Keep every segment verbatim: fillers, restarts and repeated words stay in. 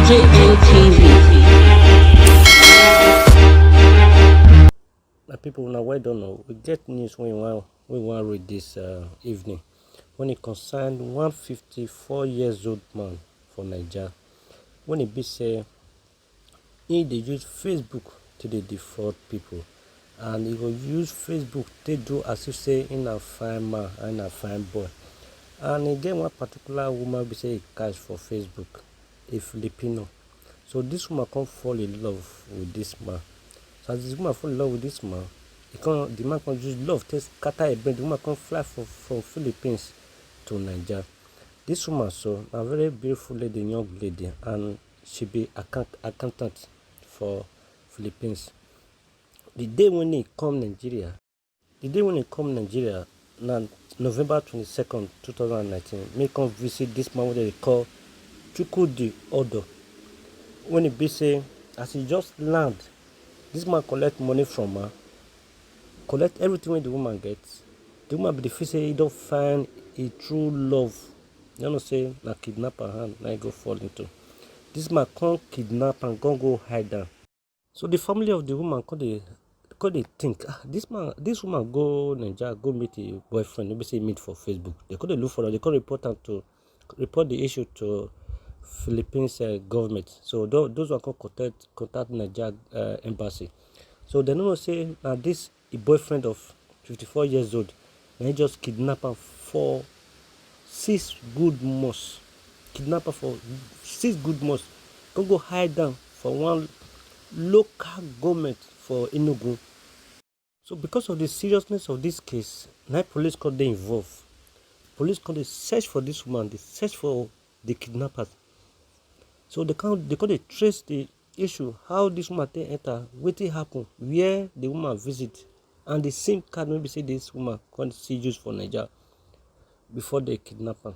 J N T V. My people, now well done. Oh. We get news when we want, we want read this uh, evening. When it concerned one fifty-four years old man for Nigeria, when it be say he dey use Facebook to dey defraud people, and he go use Facebook to do as if say in a fine man and a fine boy. And again, one particular woman be say he catch for Facebook, a Filipino. So this woman come fall in love with this man. So as this woman fall in love with this man, he come the man come use love to scatter a brain. The woman come fly for, from Philippines to Nigeria. This woman so a very beautiful lady, young lady, and she be account accountant for Philippines. The day when he come Nigeria, the day when he come Nigeria, na November twenty-second, two thousand and nineteen, make come visit this man wey they call Chukwudi Odo. When he be say, as he just land, this man collect money from her, collect everything wey the woman get. The woman be the feel say he don't find a true love. You know say na kidnapper hand na he go fall into. This man come kidnap and come go hide down. So the family of the woman come dey come dey think, ah, this man, this woman go Nigeria go meet a boyfriend wey be say meet for Facebook. They come dey look for her. They come report am to report the issue to Philippines uh, government. So those, those one come contact contact Nigeria uh, embassy. So they no know say na this a boyfriend of fifty-four years old, na he just kidnap am for six good months. Kidnap am for six good months. Come go hide down for one local government for Enugu. So because of the seriousness of this case, na police come dey involved. Police come dey search for this woman, dey search for the kidnappers. So they come dey come dey trace the issue, how this woman take enter, wetin happen, where the woman visit, and the sim card wey be say this woman come see use for Naija before they kidnap am.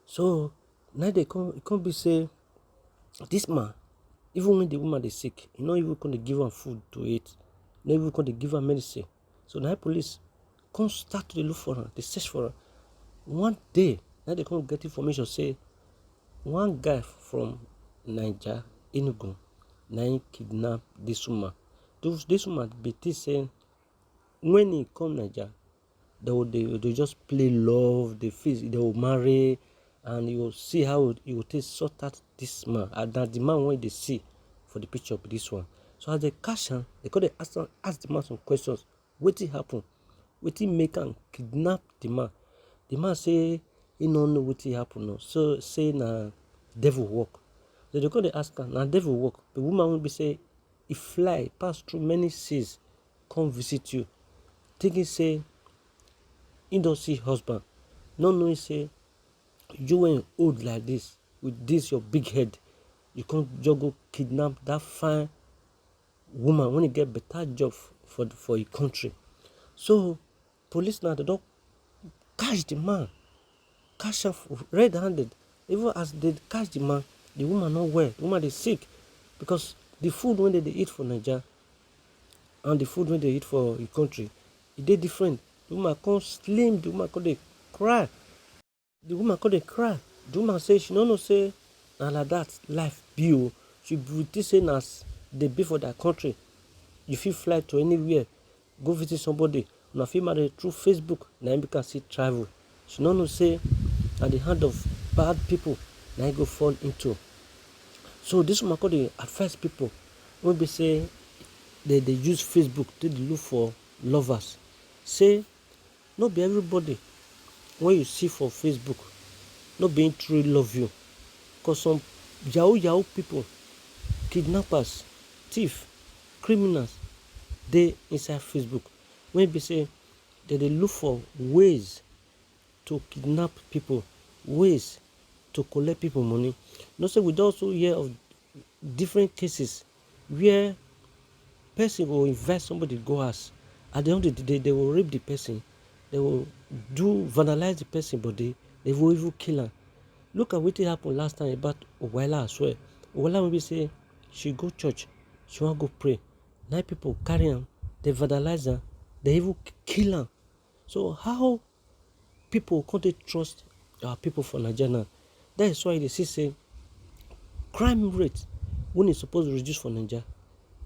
So now they come e come be say this man, even when the woman dey sick, he no even come dey give am food to eat, no even come dey give am medicine. So now police come start to dey look for am, dey search for am. One day, now they come get information say one guy from Naija, Enugu, na him kidnap this woman. This, this woman be think say when he come Naija, they will they, they just play love, they feel they will marry, and you will see how you will take sort out this man. And that the man when they see for the picture be this one. So as they catch him, they could ask ask the man some questions. Wetin happen? Wetin make am kidnap the man? The man say he no know wetin happen. No. So say na devil work. So they go dey ask am, na devil work. The woman will be say he fly pass through many seas, come visit you, thinking say he don see husband, not knowing say you when old like this with this your big head, you come just go kidnap that fine woman when he get better job for for a country. So police now they don't catch the man, catch him red-handed. Even as they catch the man, the woman not well. The woman is sick because the food when they, they eat for Nigeria and the food when they eat for a country, it they different. The woman come slim, the woman come they cry. The woman come dey cry. The woman say she no know say na like that life be o. She be think say na as they be for their country. You fit fly to anywhere, go visit somebody. Una fit marry through Facebook, na him can see travel. She no know say na the hand of bad people na him go fall into. So this woman come dey advise people wey be say they dey use Facebook to dey look for lovers. Say no be everybody wey you see for Facebook no be him truly love you, cause some yahoo yahoo people, kidnappers, thief, criminals dey inside Facebook wey be say dem dey look for ways to kidnap people, ways to collect people money. You know say we don also hear of different cases where person go invite somebody go house, at the end of the day they will rape the person, they will do vandalize the person body, they will even kill am. Look at wetin happen last time about Owela as well. Owela wey be say she go church, she wan go pray, nine people carry am, they vandalize am, they even kill am. So how people come dey trust our people for Naija now? That is why you dey see say crime rate, when e suppose reduce for Naija,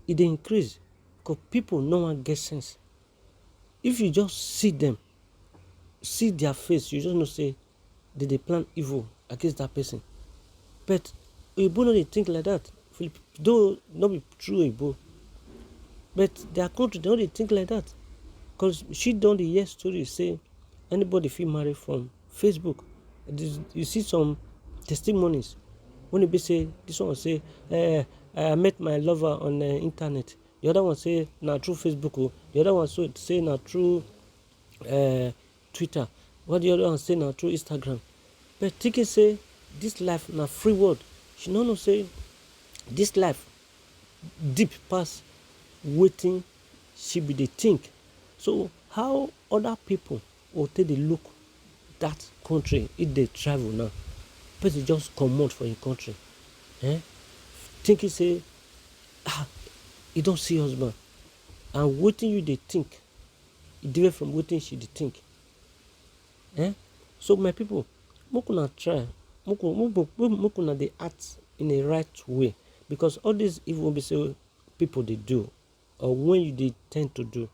e dey increase because people no wan get sense. If you just see them, see their face, you just know say they dey plan evil against that person. But Oyibo no dey think like that. Philip, though no be true Oyibo, but their country, they no dey think like that. Because she don dey hear story say anybody fit marry from Facebook. This- You see some testimonies when e be say this one say, eh, "I met my lover on uh, internet." The other one say na through Facebook. Oh. The other one so say na through uh, Twitter. What the other one say na through Instagram. But thinking say this life na free world. She no know say this life deep pass wetin she be dey think. So how other people go take dey look that country if they travel now? Person just comot for im country, eh? Thinking say, ah, e don see husband, and wetin you dey think, e different from wetin she dey think, eh? So my people, make una try, make una make una- make una dey act in a right way, because all this evil wey be say people dey do, or when you dey tend to do,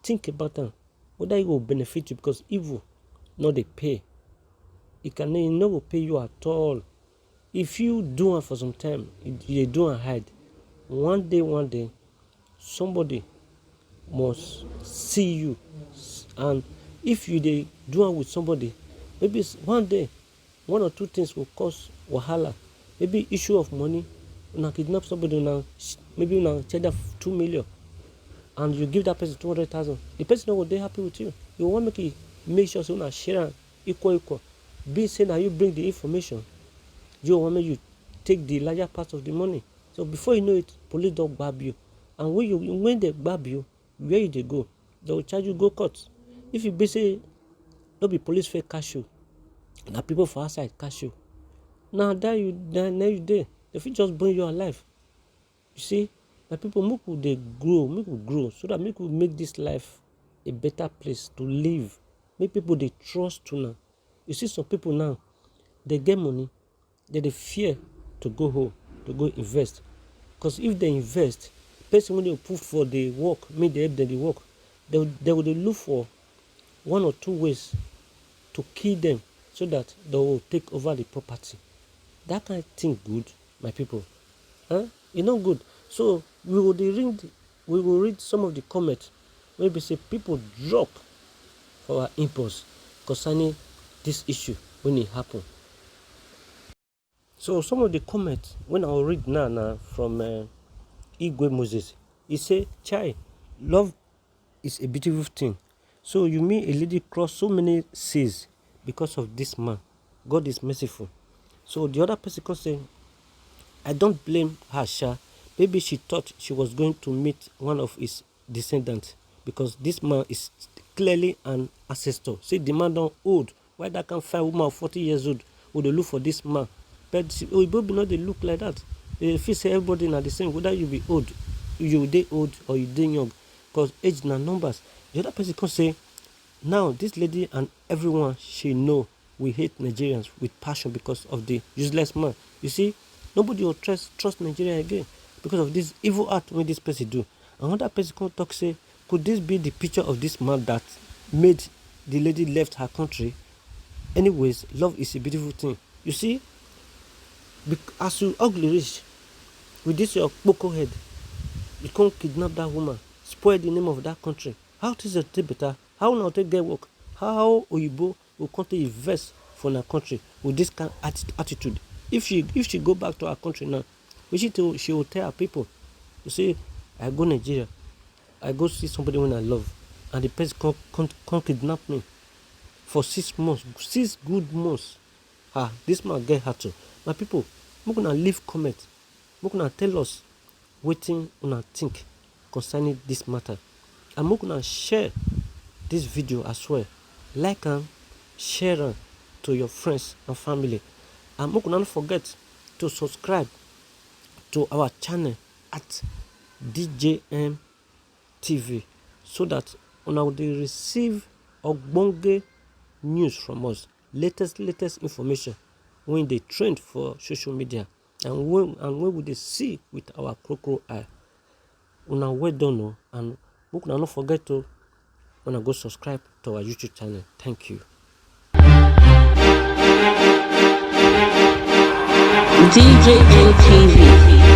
think about am, whether e go benefit you, because evil no dey pay. E can e no go pay you at all. If you do am for some time, you you dey do am hide, one day one day somebody must see you. And if you dey do am with somebody, maybe s- one day one or two things go cause wahala. Maybe issue of money, una kidnap somebody, una sh- maybe una charge am two million, and you give that person two hundred thousand. The person no go dey happy with you. You wan make e make sure say una share am equal equal. Be say na you bring the information, you wan make you take the larger part of the money. So before you know it, police don gbab you, and when you when they gbab you, where you dey go? They will charge you go court. If you be say no be police fit catch you, na people for outside catch you. Na that you na na you dey. They fit just burn you alive. You see, my people, make we dey grow, make we grow so that make we make this life a better place to live. Make people dey trust una. You see some people now, they get money, they dey fear to go home to go invest, because if they invest, person wey dey put for the work make they help them dey work, they they go dey look for one or two ways to kill them so that they will take over the property. That kind thing good, my people? Huh? E no good. So we go dey read, we go read some of the comments wey be say people drop for our inbox concerning this issue when e happen. So some of the comments when I will read now na from uh, Igwe Moses. He say, "Chai, love is a beautiful thing. So you mean a lady cross so many seas because of this man? God is merciful." So the other person come say, "I don't blame her, sha. Maybe she thought she was going to meet one of his descendants, because this man is clearly an ancestor." Say the man don old. Why that kind fine woman of forty years old go dey look for this man? But she- Oyibo be no dey look like that. They feel say everybody na the same, whether you be old, you dey old or you dey young, because age na numbers. The other person come say, "Now this lady and everyone she know, we hate Nigerians with passion because of the useless man." You see, nobody will trust trust Nigeria again because of this evil act wey this person do. Another person come talk say, "Could this be the picture of this man that made the lady left her country?" Anyways, love is a beautiful thing. You see, bec- as you ugly reach with this your kpoko head, you come kidnap that woman, spoil the name of that country. How things dey take better? How una take get work? How Oyibo go come take invest for una country with this kind atti- attitude? If she if she go back to her country now, wetin she will tell her people? You say, "I go Nigeria, I go see somebody wey I love, and the person come come, come kidnap me for six months, six good months." Ah, this man get heart o. My people, make una leave comment, make una tell us wetin una think concerning this matter, and make una share this video as well. Like am, share am to your friends and family, and make una no forget to subscribe to our channel at D J M T V, so that una go dey receive ogbonge news from us, latest latest information wey dey trend for social media. and when and when we dey see with our crocro eye. Una well done o, and make una no forget to una go subscribe to our YouTube channel. Thank you. D J N T V.